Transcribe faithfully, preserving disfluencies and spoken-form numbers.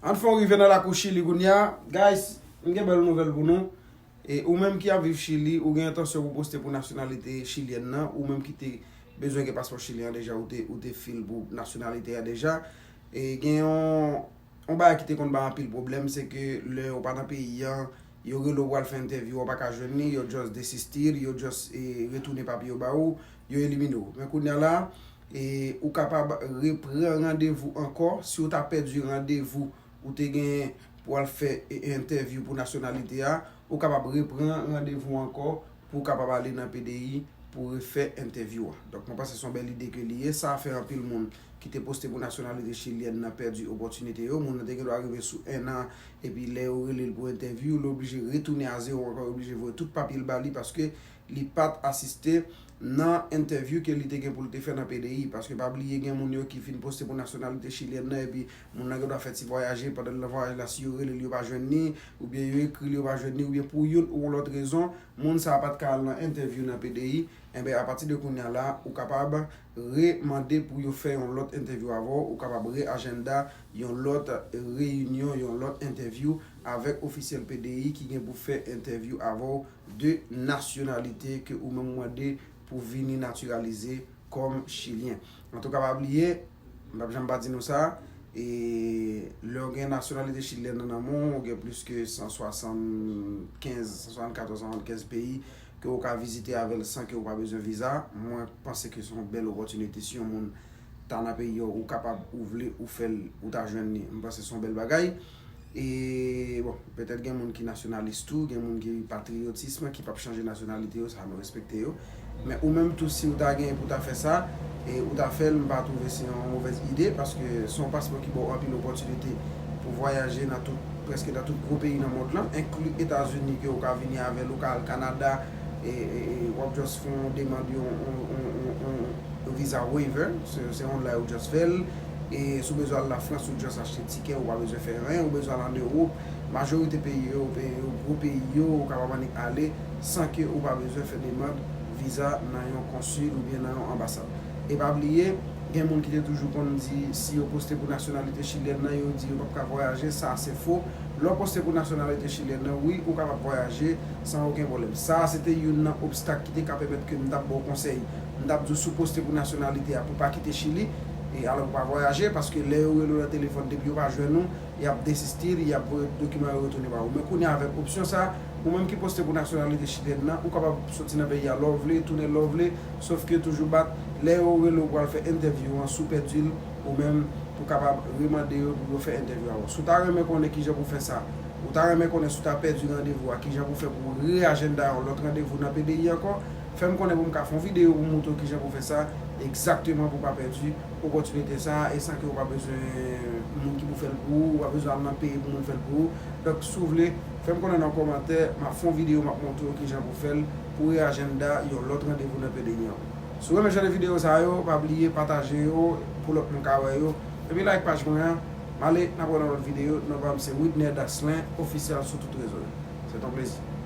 Ann fè yon rive nan lakou Chili kounye a. Guys, m gen bèl nouvèl pou nou. E ou menm ki ap viv Chili, ou gen entansyon pou poste pou nasyonalite chilyèn nan, ou menm ki te bezwen gen paspò chilyen an deja, ou te, ou te fil pou nasyonalite a deja. E gen yon, yon bagay ki te konn bay anpil pwoblèm, se ke lè ou pa nan peyi an, yo rele w pou al fè entèvyou, ou pa ka jwenn li, yo just desiste, yo just, e, retounen papye yo ba ou, yo elimine w. Men kounye a la, e, ou kapab repran randevou ankò. Si w ta pèdi randevou ou te genyen pou al fè, e, entèvyou pou nasyonalite a, ou kapab repran randevou ankò pou w kapab ale nan P D I pou refè entèvyou a. Donk, mwen panse se yon bèl ide ke li ye. Sa fè anpil moun ki te poste pou nasyonalite chilyèn nan pèdi opòtinite yo. Moun nan te gen dwa rive sou enn an, epi lè yo rele l pou entèvyou, li oblije retounen a zewo ankò, li oblije voye tout papye l ba li paske li pa t asiste nan entèvyou ke li te gen pou l te fè nan P D I. Paske pa bliye, gen moun yo ki fin poste pou nasyonalite chilyèn nan, epi moun nan gen dwa fè ti vwayaje, pandan l nan vwayaj la, si yo rele l, yo pa jwenn li, oubyen yo ekri l, yo pa jwenn li, oubyen pou youn ou lòt rezon, moun sa a pa t ka al nan entèvyou nan P D I. Enben, apati de kounye a la, ou kapab remande pou yo fè yon lòt entèvyou avè w, ou kapab re-ajanda yon lòt reyinyon, yon lòt entèvyou avèk ofisyèl P D I ki gen pou fè entèvyou avè w de nasyonalite ke ou menm mande pou vini natiralize kòm chilyen. Antouka, pa bliye, m p ap janm pa di nou sa, e lè w gen nasyonalite chilyèn nan nan men w, ou gen plis ke san swasannkenz, san swasannkatòz, san swasannkenz peyi ke w ka vizite avè l san ke w pa bezwen viza. Mwen panse ke se yon bèl opòtinite. Si yon moun ta nan peyi a, ou kapab, ou vle, ou fè l, ou ta jwenn li. M panse se yon bèl bagay. E, bon, petèt gen moun ki nasyonalis tou, gen moun ki patriyotis, men ki p ap chanje nasyonalite yo, sa nou respekte yo. Men ou menm tou, si w ta genyen pou w ta fè sa, e ou ta fè l, m pa twouve se yon movèz ide, paske se yon paspò ki ba w anpil opòtinite pou vwayaje nan tout, prèske nan tout gwo peyi nan mond lan, enkli Etazini ke w ka vini avè l, ou ka al Kanada, e, e, e w ap just fè yon demann yon, yon, yon, yon, yon visa waiver, se, se online ou just fè l. E si w bezwen al Lafrans, ou just achte tikè, ou pa bezwen fè anyen, ou bezwen al ann Ewòp, majorite peyi yo, peyi yo, gwo peyi yo, ou kapab annik ale san ke ou pa bezwen fè demann viza nan yon konsil oubyen nan yon anbasad. E pa bliye, gen moun ki te toujou konn di, si yo poste pou nasyonalite chilyèn nan, yo di yo p ap ka vwayaje, sa se fo. Lè w poste pou nasyonalite chilyèn nan, wi, ou kapab vwayaje san okenn pwoblèm. Sa a, se te youn nan obstak ki te ka pèmèt ke m t ap ba w konsèy. M t ap di w, si w poste pou nasyonalite a, pou w pa kite Chili, e alò pou w pa vwayaje, paske lè yo rele w nan telefòn, depi yo pa jwenn ou, y ap desiste, y ap voye dokiman yo retounen ba ou. Men kounye a, avèk opsyon sa a, ou menm ki poste pou nasyonalite chilyèn nan, ou kapab soti nan peyi a lè w vle, tounen lè w vle, sòf ke toujou bat, lè yo rele w pou al fè entèvyou an, si w pèdi l, ou menm, pou kapab remande yo pou yo fè entèvyou avè w. Si w ta renmen konnen kijan pou fè sa, ou ta renmen konnen si w ta pèdi randevou a, kijan pou fè pou re-ajanda yon lòt randevou nan P D I ankò, fè m konnen pou m ka fè yon videyo pou m montre w kijan pou fè sa, egzakteman pou w pa pèdi opòtinite sa a, e san ke w pa bezwen moun ki pou fè l pou ou, ou pa bezwen al nan peyi pou moun fè l pou ou. Donk, si w vle, fè m konnen nan kòmantè, m ap fè yon videyo, m ap montre w kijan pou fè l, pou re-ajanda yon lòt randevou nan P D I an. Si w renmen jan de videyo sa yo, pa bliye pataje yo pou lòt moun ka wè yo. Epi like paj mwen an. M ale, n ap wè nan lòt videyo. Non pa m se Widner Daslin, ofisyèl sou tout rezo yo. Se yon plezi.